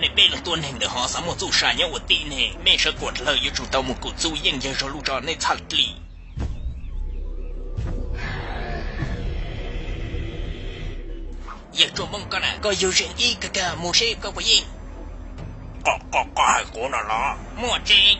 Nej peb leeg tuaj neeg ntawm hov xav muaj txuj sa nyob ua tib neeg, mej sawv kuam dlawg yuav tsum tau mus kuv txuj yeej yawg zog lub zos nej txhaj li. Yawg Tsuas Moob koj na, koj yug zeem ib kawg kawg mus seb koj puas yeej. Koj, koj, koj hais kuv no los? Muaj tseeb.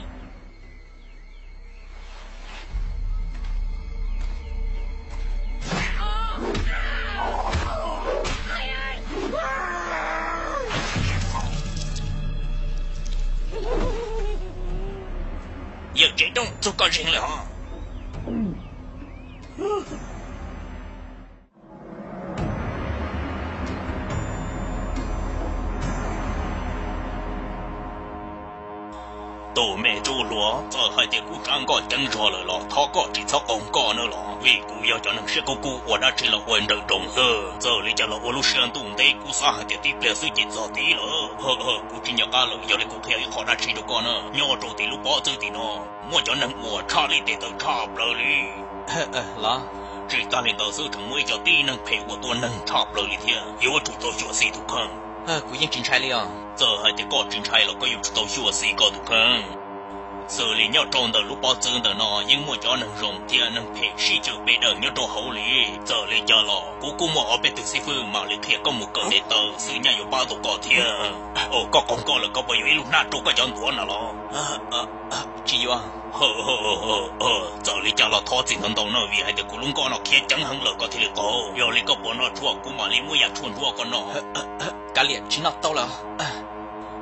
Yawg Tsev Rooj, txog koj zeeg lawm hov. Tus me tub hluas, txawm hais tias kuv rab nkoj ceeb zog lawm los thov koj tsis txhob qaug nkoj nawb los, vim kuv yog cov neeg siab kub kub ua dab tsi los ua nrawm nroos xwb. Txawm li cas los ua lub siab ntuj ntev, kuv xav hais tias tib pliag xwb ces txog tid lawm. Kuv tsis nco qab lawm, yog li kuv qhia ib qho dab tsi rau koj na. Nyob rau tim lub pob txwb tim no muaj cov neeg uas tshaj lij tes taw tshaj plaws li. Los, tsis tag li ntawd xwb, tseem muaj ib co tib neeg phem uas tua neeg tshaj plaws li thiab, yuav tsum tau xyuam xim tus kheej. Kuv yeej tsis ntshai li os. Txawm hais tias koj tsis ntshai los koj yuav tsum tau xyuam xim koj tus kheej. Xws li nyob rau ntawm lub pob txwb ntawm no yeej muaj cov neeg zoo thiab neeg phem sib caw pe dawm nyob rau hauv li. Txawm li cas los kuv kuj muaj ob peb tug xib fwb mam li qhia koj mus kawm tes taw xwb, nyaj yuav pab tau koj thiab. Koj qaug nkoj lawm, koj puas yuav ib lub hnab rau koj cov ntuav no los? Tsis yuav. Txawm li cas los thov txim ntau ntau na, vim hais tias kuv lub nkoj no khiav ceev heev lawm koj thiaj li qaug. Yog li koj puas noj tshuaj, kuv mam li muab yam tshuaj nruab koj noj. Kav liam, tsis noj tau lawm.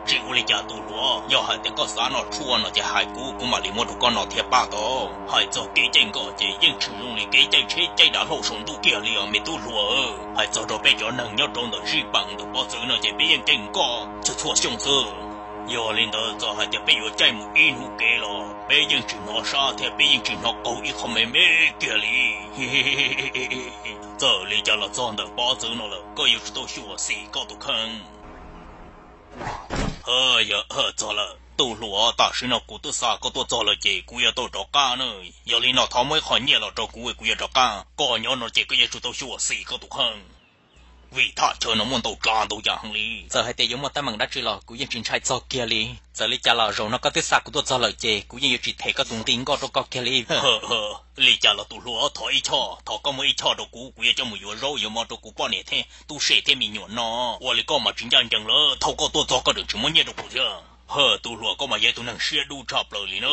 Tsis ua li cas tus hluas, yog hais tias koj xav noj tshuaj no ces hais kuv, kuv mam li muab rau koj noj thiab pab tau. Hais txog kev caij nkoj ces yeej tshwm zoo li kev caij tsheb caij dav hlau saum ntuj kiag li os me tub hluas. Hais txog rau peb cov neeg nyob rau ntawm zib peem ntawm pob txwv no ces peb yeej caij nkoj txhua txhua xyoo xwb. Yog li ntawd txawm hais tias peb yuav caij mus ib hnub kev los peb yeej tsis hnov sab thiab peb yeej tsis hnov qaug ib qho me me kiag li. Txawm li cas los txog ntawm pob txwv no lawm, koj yuav tsum tau xyuam xim koj tus kheej. Yog txog lawm tus hluas, tam sim no kuv twb xa koj tuaj txog lawm ces kuv yuav tau rov qab na. Yog li no thov muab ib qho nyiaj los rau kuv, kuv yuav rov qab. Koj nyob no ces koj yuav tsum tau xyuam xim koj tus kheej, vim thaj chaw no muaj ntau tsav ntau yam heev li. Txawm hais tias yuav muaj teeb meem dab tsi los kuv yeej tsis ntshai txog kiag li. Txawm li cas los zaum no koj twb xa kuv tuaj txog lawm ces kuv yeej yuav tsis them koj tus nqi nkoj rau koj kiag li. Li cas los tus hluas, thov ib choj, thov koj muab ib choj rau kuv, kuv yuav coj mus yuav zaub yuav mov rau kuv poj niam thiab tub se thiab me nyuam no. Ua li koj mas tsis ncaj ncees lawm, thaum koj tuaj txog koj tseem tsis muab nyiaj rau kuv thiab. Tus hluas, koj mas yog tus neeg siab dub tshaj plaws li na.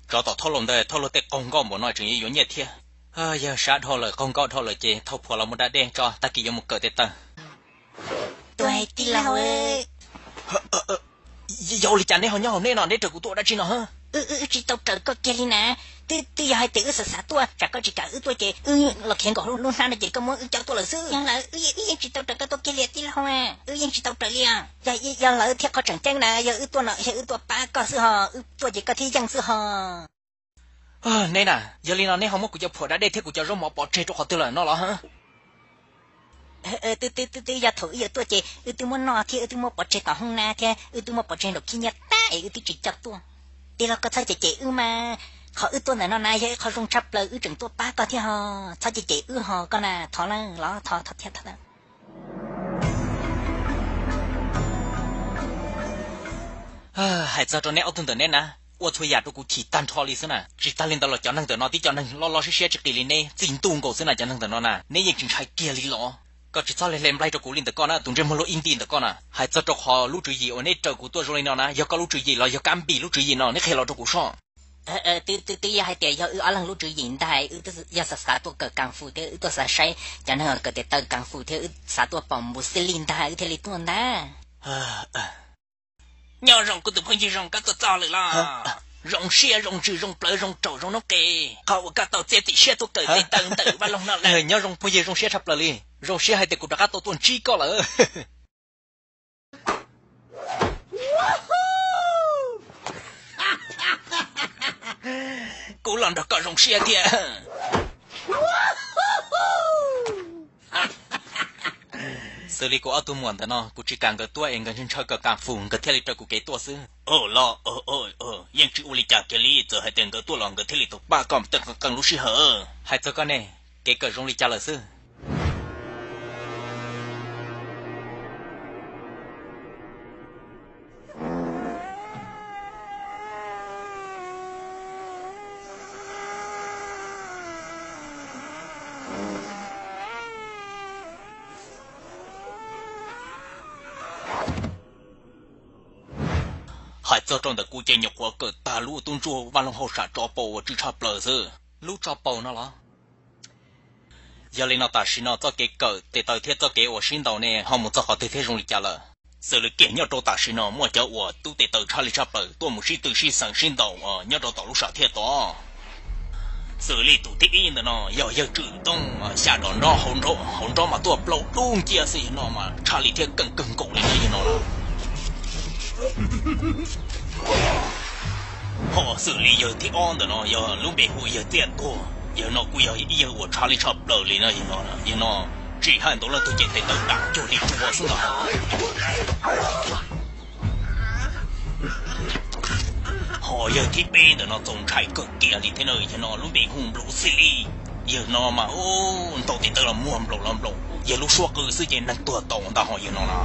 Tsov tom thauj laus ntawd thauj luag tej qaug nkoj npaum no tseem yuav yuav nyiaj thiab. Yog sab dhau lawm, qaug nkoj dhau lawm ces thauj phuam los mus da dej tso, tag kis yuav mus kawm tes taw. Tus hais tij laug, yog ua li cas neb ho nyob hauv neb no, neb raws kuv tuaj ua dab tsi no? Wb tsis tau raws koj kiag li na. Twb twb yog hais tias wb xav xav tuaj, tsam koj tsis kam wb tuaj ces wb los khiav nkaum lub hnab no ces koj muab wb coj tuaj lawm xwb. Yog lawm, wb yeej tsis tau raws koj tuaj kiag li tij laug. Wb yeej tsis tau raws li os. Yog yog lawv thiab qhov tseem ceeb na, yog wb tuaj no yog wb tuaj pab koj xwb ho, wb tuaj ces koj thiaj yeej xwb ho. Neb na, yog li no neb ho muab kuv cov phuam da dej thiab kuv cov zaub mov pov tseg rau qhov twg lawm no los? Twb twb twb yog thaum wb yuav tuaj ces wb twb muab noj thiab wb twb muab pov tseg tom hoob na thiab wb twb muab pov tseg nraum khib nyiab tag es wb twb tsis coj tuaj. Tij laug, koj txhob cem cem wb mas. Qhov wb tuaj ntawm no na yog ib qho zoo tshaj plaws, wb tseem tuaj pab koj thiab ho. Txhob cem cem wb ho koj na, thov na, los thov thov thiab thov. Hais txog rau neb ob tug ntawm neb na, ua txhua yam rau kuv chim tag nrho li xwb na. Tsis tag li ntawd los cov neeg ntawm no tib co neeg loj loj siab siab tsis qis li neb, txij ntuj nkaus xwb na. Cov neeg ntawm no na neb yeej tsis ntshai kiag li los? Koj tsis txhob hle nplai rau kuv li ntawm koj na, tus ntsej muag luag ib nti ntawm koj na. Hais txog rau qhov lub tswv yim uas neb raws kuv tuaj zoo li no na, yog koj lub tswv yim los yog Kab Npis lub tswv yim no, neb qhia los rau kuv soj. Twb twb yog hais tias yog wb ob leeg lub tswv yim ntag, wb yog xav xav tuaj kawm kas fus thiab wb tuaj xav saib cov neeg kawm tes taw kas fus thiab wb xav tuaj pom npu xij li ntag wb thiaj li tuaj ntag. Nyob zoo kuv tus phooj ywg, zoo koj tuaj txog lawm los? Zoo siab zoo ntsws zoo plawv zoo tsaus zoo noob qes, qhov uas koj tau txiav txim siab tuaj kawm tes taw ntawm vaj loog no lawm. Nyob zoo phooj ywg, zoo siab tshaj plaws li. Zoo siab hais tias kuv rov qab tau tuaj ntsib koj lawm. Kuv los nrog koj zoo siab thiab. Xws li kuv ob tug muam ntawm no, kuv tsis kam nkawd tuaj es nkawd ntshaw kawm kas fus nkawd thiaj li raws kuv kev tuaj xwb. Los, yeej tsis ua li cas kiag li, txawm hais tias nkawd tuaj los nkawd thiaj li tau pab koj tej qee lub sij hawm. Hais txog koj ne, kev kawm zoo li cas lawm xwb? Txog rau ntawm kuv ces nyuam qhuav kawm tag lub tub ntsuag vaj loog hauj sam tso paus uas tsw tshaj plaws xwb. Lub tso paus no los? Yog li no tam sim no txoj kev kawm tes taw thiab txoj kev uas sib ntaus ne ho mus txog qhov twg thiab zoo li cas lawm? Xws li kiag nyob rau tam sim no muaj cov uas tub tes taw tshaj li tshaj plaws tuaj mus sib tw sib xeem sib ntaus nyob rau tom lub sam thiaj tod. Xws li tus thib ib ntawm no yog yawg Tswm Tooj xya dos nrob hauv nrob mas tuaj plaub dub ncia xwb, yawg no mas tshaj li thiab keej kawg nkaus li no yawg no lawm. Ho xws li yawg thib ob ntawm no yog lub npe hu yawg Txiaj Tuag, yawg no kuj yog ib yawg uas tshaj li tshaj plaws li no yawg no. Yawg no tsis hais ntaus leej twg ces tes taw dam cuag li tsua xwb ntag. Ho yawg thib peb ntawm no txaus ntshai kawg kiag li thiab na, yawg no lub npe hu Nploos Xib Li. Yawg no mas ntaus tes taw los muag nplaum los nplaum, yawg lub suab qw xwb ces neeg tuag tau ntag ho yawg no na.